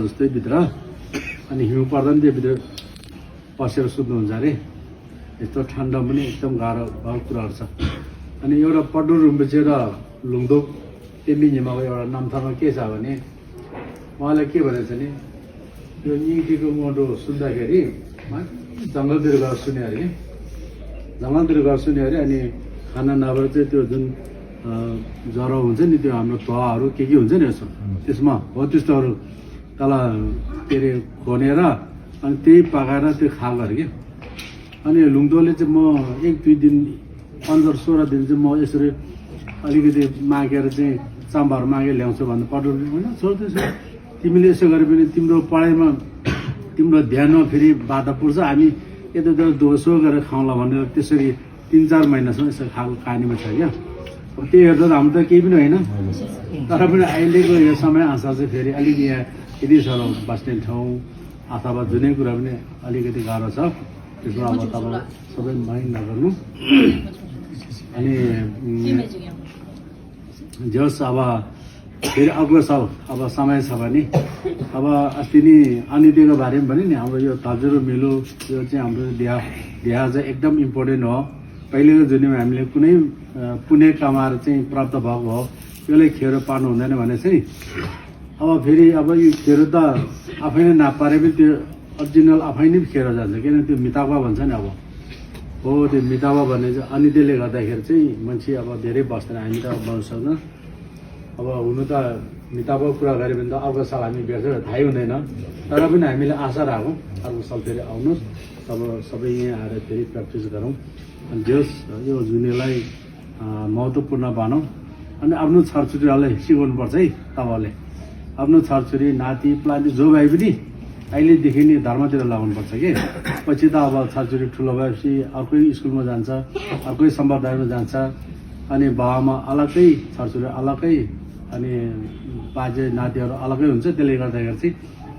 जस्तै भित्र अनि हिउँ पर्दा नि त्योभित्र पसेर सुत्नुहुन्छ अरे। यस्तो ठन्डा पनि एकदम गाह्रो भएको कुराहरू छ। अनि एउटा पड्डु रुम्बुचे र लुङदोक तेन्जिङमा एउटा नामथामा के छ भने उहाँले के भनेको छ नि यो इङ्टीको मोटो सुन्दाखेरि जङ्गलतिर गएर सुन्यो अरे। जङ्गलतिर गएर सुन्यो अरे अनि खाना नभएर चाहिँ त्यो जुन ज्वरो हुन्छ नि त्यो हाम्रो धुवाहरू के हुन्छ नि यसो त्यसमा हो त्यस्तोहरू तल के अरे खनेर अनि त्यही पकाएर त्यो खाएको अरे कि। अनि लुङदोले चाहिँ म 1-2 दिन 15-16 दिन चाहिँ म यसरी अलिकति मागेर चाहिँ चाम्बाहरू मागेर ल्याउँछु भन्दा पटल होइन छोड्दैछु तिमीले यसो गरे पनि तिम्रो पढाइमा तिम्रो ध्यानमा फेरि बाधा पुर्छ हामी यतातिर दोसो गरेर खाउँला भनेर त्यसरी 3-4 महिनासम्म यसो खाएको कहानीमा छ क्या। अब त्यही हेर्दा त हाम्रो त केही पनि होइन तर पनि अहिलेको यो समय अनुसार चाहिँ फेरि अलिकति यहाँ यति साह्रो बस्ने ठाउँ अथवा जुनै कुरा पनि अलिकति गाह्रो छ। त्यसमा अब तपाईँ सबै माइन्ड नगर्नु। अनि जस अब फेरि अग्लो साल अब समय छ भने अब अस्ति नि अनितिको बारेमा भने नि हाम्रो यो तजुर्बा मिलो यो चाहिँ हाम्रो देहा चाहिँ एकदम इम्पोर्टेन्ट हो। पहिलेको जुनीमा हामीले कुनै पुण्य कमाएर चाहिँ प्राप्त भएको हो यसलाई खेरो पार्नु हुँदैन भने चाहिँ अब फेरि अब यो खेरो त आफैले नपारे पनि त्यो ओरिजिनल आफै नै खेरो जान्छ किन त्यो मितावा भन्छ नि अब हो त्यो मितावा भन्ने चाहिँ अनितिले गर्दाखेरि चाहिँ मान्छे अब धेरै बस्दैन हामी त अब बस्न सक्दैन। अब हुनु त मिताको कुरा गऱ्यो भने त अर्को साल हामी भेट्छ थाहै हुँदैन तर पनि हामीले आशा राखौँ अर्को साल फेरि आउनुहोस् तब सबै यहाँ आएर फेरि प्र्याक्टिस गरौँ। अनि जस यो जुनीलाई महत्त्वपूर्ण भनौँ। अनि आफ्नो छरछुरीहरूलाई सिकाउनुपर्छ है तपाईँहरूले आफ्नो छरछुरी नाति प्लान्टी जो भए पनि अहिलेदेखि नै धर्मतिर लगाउनुपर्छ कि पछि त अब छरछुरी ठुलो भएपछि अर्कै स्कुलमा जान्छ अर्कै सम्प्रदायमा जान्छ अनि बाबामा अलग्गै छरछुरी अलग्गै अनि बाजे नातिहरू अलग्गै हुन्छ। त्यसले गर्दाखेरि चाहिँ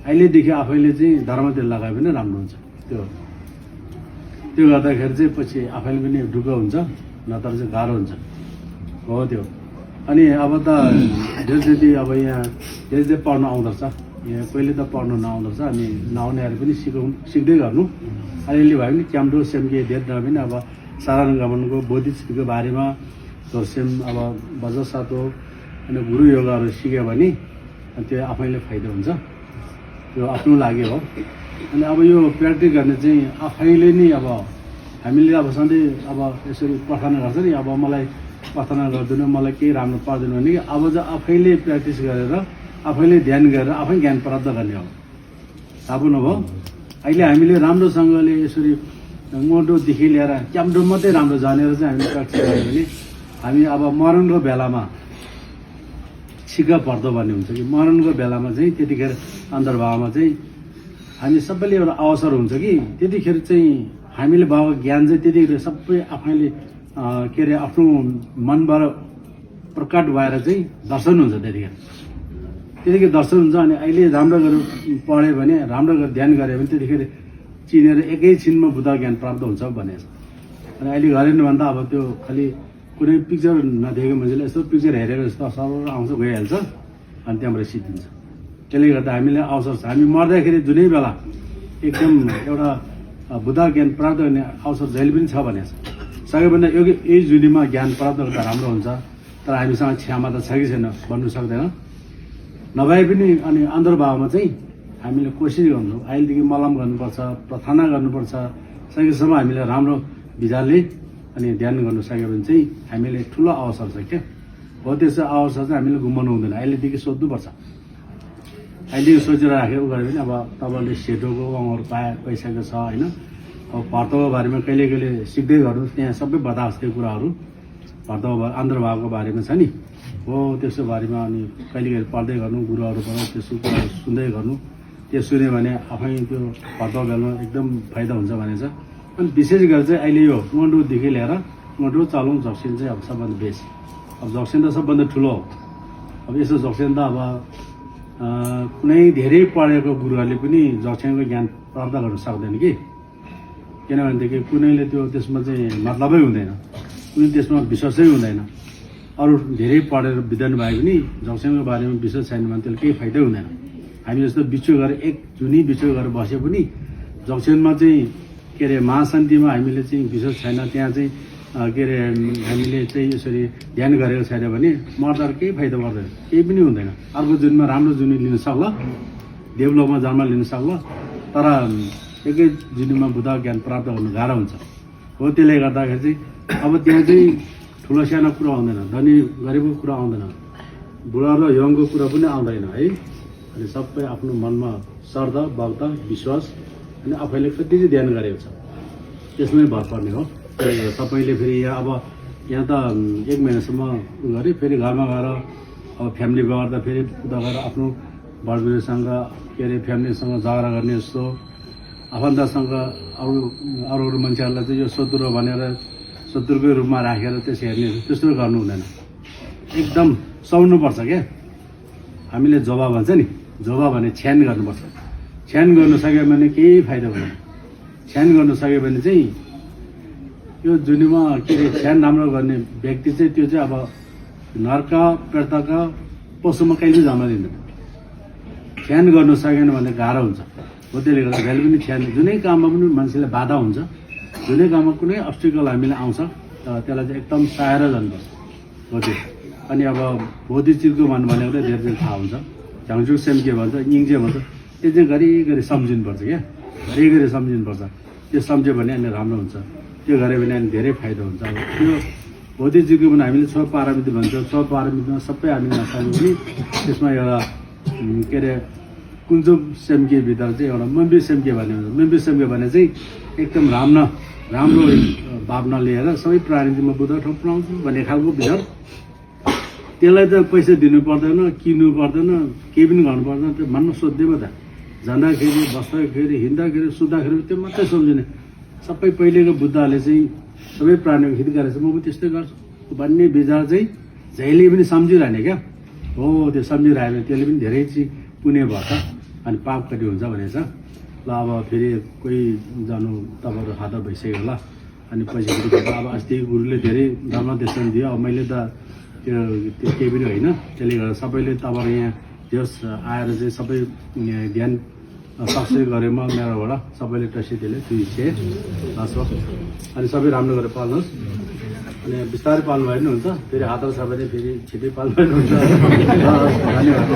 अहिलेदेखि आफैले चाहिँ धर्मतिर लगायो भने राम्रो हुन्छ। त्यो गर्दाखेरि चाहिँ पछि आफैले पनि ढुक्क हुन्छ नत्र चाहिँ गाह्रो हुन्छ हो त्यो। अनि अब त जति अब यहाँ धेरै पढ्नु आउँदो रहेछ यहाँ पहिले त पढ्नु नआउँदो रहेछ अनि नआउनेहरू पनि सिक्दै गर्नु अलिअलि भयो भने क्याम्डो सेम्के धेरै पनि अब साधारण गमनको बुद्धिस्टको बारेमा धर्सेम अब बजसातो अनि गुरु योगाहरू सिक्यो भने त्यो आफैले फाइदा हुन्छ त्यो आफ्नो लागि हो। अनि अब यो प्र्याक्टिस गर्ने चाहिँ आफैले नै अब हामीले अब सधैँ अब यसरी प्रार्थना गर्छ नि अब मलाई प्रार्थना गर्दैन मलाई केही राम्रो पर्दैन भने अब चाहिँ आफैले प्र्याक्टिस गरेर आफैले ध्यान गरेर आफै ज्ञान प्राप्त गर्ने हो। थाहा पाउनुभयो अहिले हामीले राम्रोसँगले यसरी मोटोदेखि लिएर क्याम्डो मात्रै राम्रो जानेर चाहिँ हामीले प्र्याक्टिस गऱ्यो भने हामी अब मरणको बेलामा छिक्क पर्दो भन्ने हुन्छ कि मरणको बेलामा चाहिँ त्यतिखेर अन्तर्भावमा चाहिँ हामी सबैले एउटा अवसर हुन्छ कि त्यतिखेर चाहिँ हामीले भएको ज्ञान चाहिँ त्यतिखेर सबै आफैले के अरे आफ्नो मनबाट प्रकट भएर चाहिँ दर्शन हुन्छ त्यतिखेर दर्शन हुन्छ। अनि अहिले राम्रो गरेर पढ्यो भने राम्रो गरेर ध्यान गऱ्यो भने त्यतिखेर चिनेर एकैछिनमा बुद्ध ज्ञान प्राप्त हुन्छ भने। अनि अहिले गरेन भन्दा अब त्यो खालि कुनै पिक्चर नदेखेको मान्छेले यस्तो पिक्चर हेरेको जस्तो सरल आउँछ गइहाल्छ अनि त्यहाँबाट सिद्धिन्छ। त्यसले गर्दा हामीलाई अवसर छ हामी मर्दाखेरि जुनै बेला एकदम एउटा बुद्ध ज्ञान प्राप्त गर्ने अवसर जहिले पनि छ भने सक्यो भने यही जुनीमा ज्ञान प्राप्त गर्दा राम्रो हुन्छ। तर हामीसँग क्षमता छ कि छैन भन्नु सक्दैन नभए पनि अनि अन्तर्भावमा चाहिँ हामीले कोसिस गर्नु अहिलेदेखि मलम गर्नुपर्छ प्रार्थना गर्नुपर्छ सकेसम्म हामीले राम्रो विचारले अनि ध्यान गर्नु सक्यो भने चाहिँ हामीले ठुलो अवसर छ क्या हो। त्यसो अवसर चाहिँ हामीले गुमाउनु हुँदैन अहिलेदेखि सोध्नुपर्छ। अहिलेदेखि सोचेर राखेको गऱ्यो भने अब तपाईँले सेटोको उहाँहरू पैसाको छ होइन अब भर्तको बारेमा कहिले कहिले सिक्दै गर्नुहोस् त्यहाँ सबै बताएको त्यो कुराहरू भर्तको अन्तर्भावको बारेमा छ नि हो त्यसको बारेमा अनि कहिले कहिले पढ्दै गर्नु गुरुहरूबाट त्यसको कुराहरू सुन्दै गर्नु त्यो सुन्यो भने आफै त्यो भर्तको बेलामा एकदम फाइदा हुन्छ भनेछ। अनि विशेष गरेर चाहिँ अहिले यो मोन्डोदेखि लिएर मोन्डो चलाउँ जक्सन चाहिँ अब सबभन्दा बेस्ट अब जक्सन त सबभन्दा ठुलो हो। अब यसो जक्सन त अब कुनै धेरै पढेको गुरुहरूले पनि जक्सनको ज्ञान प्राप्त गर्न सक्दैन कि किनभनेदेखि कुनैले त्यो त्यसमा चाहिँ मतलबै हुँदैन कुनै त्यसमा विश्वासै हुँदैन। अरू धेरै पढेर विद्वान भए पनि जक्सनको बारेमा विश्वास छैन भने त्यसले केही फाइदै हुँदैन। हामी जस्तो बिचो गरेर एक जुनी बिचो गरेर बसे पनि जक्सनमा चाहिँ के अरे महाशान्तिमा हामीले चाहिँ विश्वास छैन, त्यहाँ चाहिँ के अरे हामीले चाहिँ यसरी ध्यान गरेको छैन भने मर्दा केही फाइदा पर्दैन, केही पनि हुँदैन। अर्को जुनमा राम्रो जुनी लिन सक्ला, देवलोकमा जन्म लिन सक्ला, तर एकै जुनीमा बुद्ध ज्ञान प्राप्त गर्नु गाह्रो हुन्छ। हो त्यसले गर्दाखेरि चाहिँ अब त्यहाँ चाहिँ ठुलो सानो कुरा आउँदैन, धनी गरिबको कुरा आउँदैन, बुढा र यङको कुरा पनि आउँदैन है। अनि सबै आफ्नो मनमा श्रद्धा, भक्त, विश्वास अनि आफैले कति चाहिँ ध्यान गरेको छ त्यसमै भर पर्ने हो। तपाईँले फेरि यहाँ अब यहाँ त 1 महिनासम्म गरे, फेरि घरमा गएर अब फ्यामिली बिगार्दा फेरि उता गएर आफ्नो बडबुजुसँग के अरे फ्यामिलीसँग झगडा गर्ने जस्तो, आफन्तसँग अरू मान्छेहरूलाई चाहिँ यो शत्रु भनेर शत्रुकै रूपमा राखेर त्यस हेर्ने त्यस्तो गर्नु हुँदैन। एकदम सौर्नुपर्छ क्या। हामीले जोबा भन्छ नि, जोबा भने छ्यान गर्नुपर्छ। छ्यान गर्नु सक्यो भने केही फाइदा हुँदैन। छ्यान गर्नु सक्यो भने चाहिँ यो जुनीमा के अरे छ्यान राम्रो गर्ने व्यक्ति चाहिँ त्यो चाहिँ अब नर्क प्रेतक पशुमा कहिले जम्मा दिँदैन। छ्यान गर्नु सकेन भने गाह्रो हुन्छ। हो त्यसले गर्दा जहिले पनि छ्यान, जुनै काममा पनि मान्छेलाई बाधा हुन्छ, जुनै काममा कुनै अब्स्टिकल हामीले आउँछ त्यसलाई चाहिँ एकदम सहाएर जानुपर्छ हो त्यो। अनि अब बोधिचिजको भन्नु भनेको धेरै धेरै थाहा हुन्छ, झाङचुक सेम्के भन्छ, इङ्जे भन्छ, त्यो चाहिँ घरिघरि सम्झिनुपर्छ क्या, घरिघरि सम्झिनुपर्छ। त्यो सम्झ्यो भने अनि राम्रो हुन्छ, त्यो गऱ्यो भने अनि धेरै फाइदा हुन्छ। अब त्यो बोधिचिजको पनि हामीले 6 पारमिति भन्छ, 6 पारमितिमा सबै हामीले नसक्यो भने त्यसमा एउटा के अरे कुञ्चुक सेम्के भित्र चाहिँ एउटा मम्बी सेम्के भन्ने हुन्छ। मम्बी सेम्के भने चाहिँ एकदम राम्रो भावना लिएर सबै प्राणी म बुद्ध ठाउँ पुऱ्याउँछु भन्ने खालको विचार। त्यसलाई त पैसा दिनु पर्दैन, किन्नु पर्दैन, केही पनि गर्नु पर्दैन, त्यो मान्न सोध्दैमा त जाँदाखेरि बस्दाखेरि हिँड्दाखेरि सुत्दाखेरि त्यो मात्रै सम्झिने। सबै पहिलेको बुद्धहरूले चाहिँ सबै प्राणीको हित गरेर म पनि त्यस्तै गर्छु भन्ने विचार चाहिँ जहिले पनि सम्झिरहने क्या हो। त्यो सम्झिरह्यो भने त्यसले पनि धेरै चाहिँ पुण्य भर्छ अनि पाप कति हुन्छ भनेछ। ल अब फेरि कोही जानु तपाईँहरू खाता भइसक्यो होला अनि पैसा फेरि अब अस्ति गुरुले धेरै धर्मदेशन दियो। अब मैले त त्यो केही पनि होइन, त्यसले गर्दा सबैले तपाईँहरू यहाँ जस आएर चाहिँ सबै ध्यान सक्सेस गरेँ म मेरोबाट, सबैले टसी त्यसले 2 सय 10 अनि सबै राम्रो गरेर पाल्नुहोस्। अनि बिस्तारै पाल्नु भयो भने हुन्छ, फेरि हात छ भने फेरि छिटै पाल्नु भयो भने हुन्छ। धन्यवाद।